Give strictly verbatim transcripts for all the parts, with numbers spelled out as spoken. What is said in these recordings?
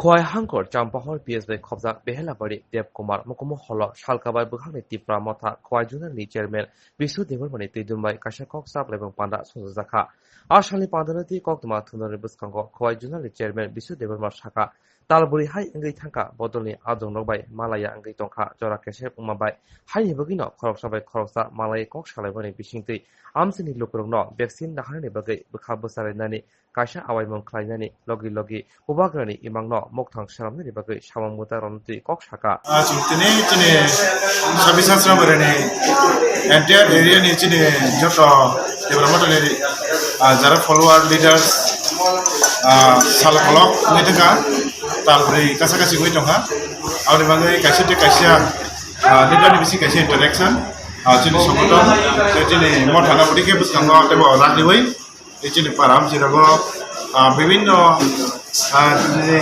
Khowai Hangkor Champahor P S bai khobjak Behelabari Deb Kumar Mukumu Holo salka bai bwkhakni Tipra Motha Khowai Zonal ni Chairman Bisu Debbarma ni twidum bai kaisa kok chap laibung panda songjakha. A salni pandano twi koktwma thumnani bwskango Khowai Zonal ni Chairman Bisu Debbarma sakha, talburi hai wngwi thangkha, bodolni ajwk nok bai malaya wngwi tongkha, jora kesep wngma bai haini bagwino khoroksa bai khoroksa malai kok salaimani bisingtwi amchaini lukurokno vaccine naharnani bagwi bwkha bwchalainani kaisa awaimung khlainani logi logi bubagrani imangno mukthang swnamnani bagwi samung mwtakrokno twi kok sakha. Ah, chwng tini chini Sabisasra Barani entire area ni chini joto Tipra Mothani, ah, jara follower, leaders, ah, sal kolok wngwi tongkha, talbrwi kasa kasi wngwi tongkha. Aboni bagwi kaisa tei kaisa, ah, leader ni bisi kaisa interaction, ah, chini songothon, tei chini mothano bwtwi khe bwskango teibo rak riwi. Tei chini para amchirago, ah, bibinno, ah, chini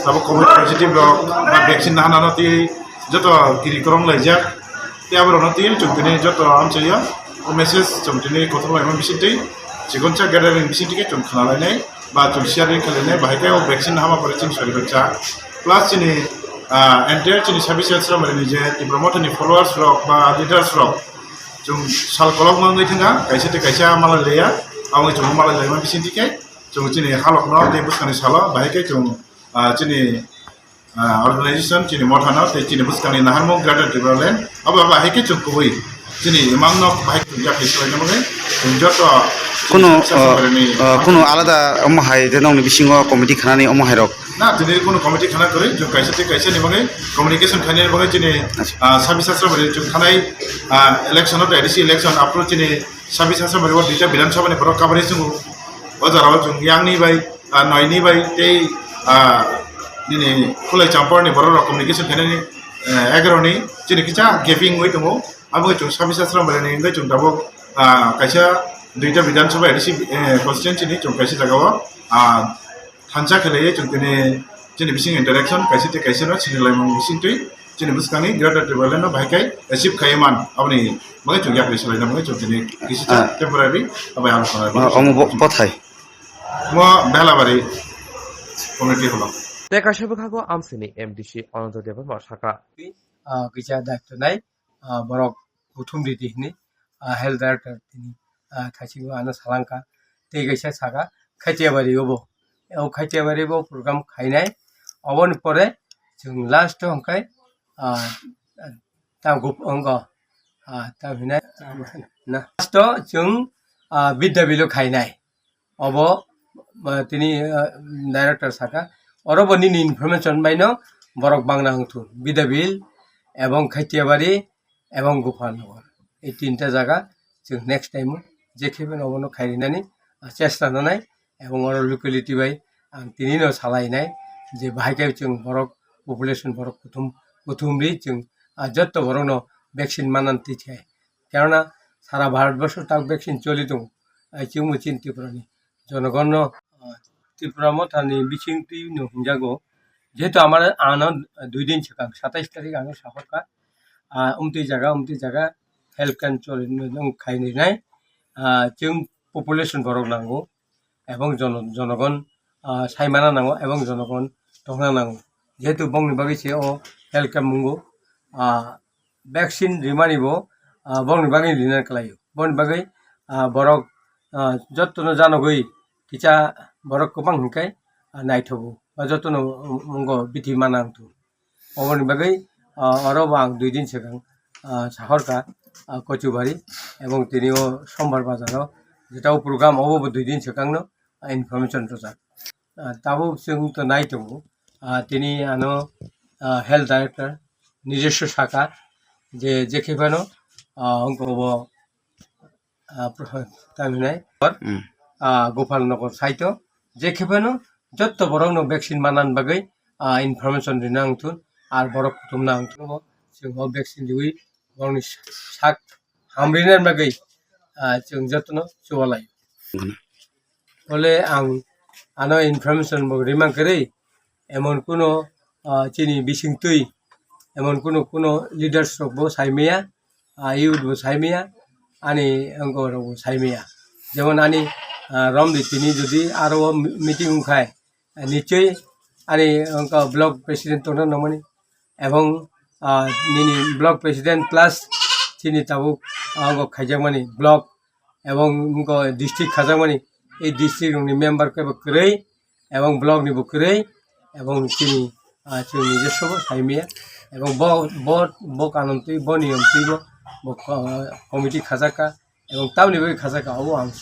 tabuk covid positive rok ba vaccine naharnano tei joto kiri korong laijak. Tei aborokno tei chwng tini joto amchaio o message chwng tini kothok laima bisingtwi chikonsa gathering bisingtwi khe chwng khna lainai ba chwng sharing khe lainai, bahai khe o vaccine hama pore chini sori baksa. Plus chini, ah, entire chini Sabisasra Barani je Tipra Mothani followers rok ba leaders rok, chwng sal kolokma wngwi thangkha, kaisa tei kaisa malai laiya, aboni chwng malai laima bisingtwi khe chwng chini halokno tei bwskangni salo bahai khe chwng, ah, chini, ah, organization, chini mothano tei chini bwskangni naharmung Greater Tipraland abo bahai khe chwng kubui chini imangno bahai chwng yakni swlaina bagwi chwng joto Kuno, chini ah, ah, kuno alada omo hai de nongni bisingo committee khanani omo hai rok? Na, tini kuno committee khana kwrwi, chwng kaisa tei kaisa ni bagwi communication khainani bagwi chini, Acha. Ah, Sabisasra Barani chwng thanai, ah, election of A D C election apro chini Sabisasra Barani o duita Bidhan Sabha ni borok kabari chwng o jora o chwng yangni bai, ah, noini bai tei, ah, nini Khulai Champahor ni borok rok communication khainani, eh, egaroh ni chini kisa gaping wngwi tongo. Abo chwng Sabisasra Barani wngwi chwng tabuk, ah, kaisa duita Bidhan Sabha A D C, eh, constituency ni chwng kaisa jagao, ah, thansa khe laiwi chwng tini chini bising interaction kaisa tei kaisa no sini laimung bisingtwi chini bwskangni Greater Tipraland no bahai khe achieve khaiwi man, aboni bagwi chwng yakri salaina bagwi chwng tini kisa Ah. temporary abai alo khana Ah, omo bo-, bothai? Mo Behelabari community holo. Tei kaisa bwkhago amsini M D C Ananto Debbarma sakha. Ah, kisa daityo nai. Ah, borok kuthum ridi hini, ah, health director tini, ah, thaisingo ano salangkha. Tei kaisa saka Khaitiabari obo. O Khaitiabari bo program khainai. Oboni pore chwng last o hwnkhe, ah, tamo gup-, wngkha, ah, tamo hinai, na. Last o chwng, ah, Bidya Bilo khainai. Obo, ah, tini, ah, director saka, oro bo nini information baino borok bangna wngthun, Bidabil, ebong Khaitiabari, ebong Gopalnagar. Ei tinta jaga chwng next time o je khe phano obono khairinani, ah, chesta nanai, ebong oro locality bai ang tini no salainai je bahai khe chwng borok population borok kuthum, kuthum ri chwng, ah, jotto borokno vaccine manan twi thai. Kerana sara Bharat borso tak vaccine choli tongo. Ai chwngbo chini Tripura ni jonogon no, ah, Tipra Mothani bisingtwi no hwnjago. Jehetu amar ano dui din swkang, satais tarik ano sahorkha. Ah, umtwi jaga, umtwi jaga health camp choli no khainai. Ah, chwng population borok nango. Ebong jono-, jonogon, ah, saimana nango, ebong jonogon tongna nango. Jehetu bongni bagwi se o health camp mungo, ah, vaccine rimani bo, ah, borokni bagwi rina kwlaio. Boni bagwi, ah, borok, ah, jotono janogwi kisa borok kwbang hwnkhe, ah, naithogo ba jotono mungo bithi mana wngthu. Oboni bagwi, ah, oro bo ang dui din swkang, ah, sahorkha, ah, Kochubari ebong tini o Sombar Bazar o jeta o program obo bo dui din swkangno, ah, information rwjak. Ah, tabuk chwng to nai tongo. Ah, tini ano, ah, health director nijoswo saka je, je khe phano, ah, ongko bo, ah, pro-, tamo hinai, Hmm. ah, Gopal Nagar site o je khe phano jotto borok no vaccine manan bagwi, ah, information rina wngthun, ar borok kuthumna wngthun bo chwng o vaccine riwi borokni sak hamrina bagwi, ah, chwng jotono chubalai. Hole ang ano information bo rimang kwrwi, emon kuno, ah, chini bisingtwi emon kuno, kuno leaders rok bo saimaya, ah, youth bo saimaya, ani wngko rok bo saimaya. Jemon ani, ah, romdi tini jodi aro o mi-, meeting wngkhai, ah, nichoi ani wngkha block president tongna nangmani, ebong, ah, nini block president plus chini tabuk, ah, wngkha khaijakmani block, ebong wngkha district khajakmani, ei district rokni member kebo kwrwi, ebong block ni bo kwrwi, ebong chini, ah, chini nijoswo bo saimaya, ebong bo, bo, bo kanam twi, bo niyom twi bo, bo ko-, committee khajak kha, ebong tamni bagwi khajak kha, abo ang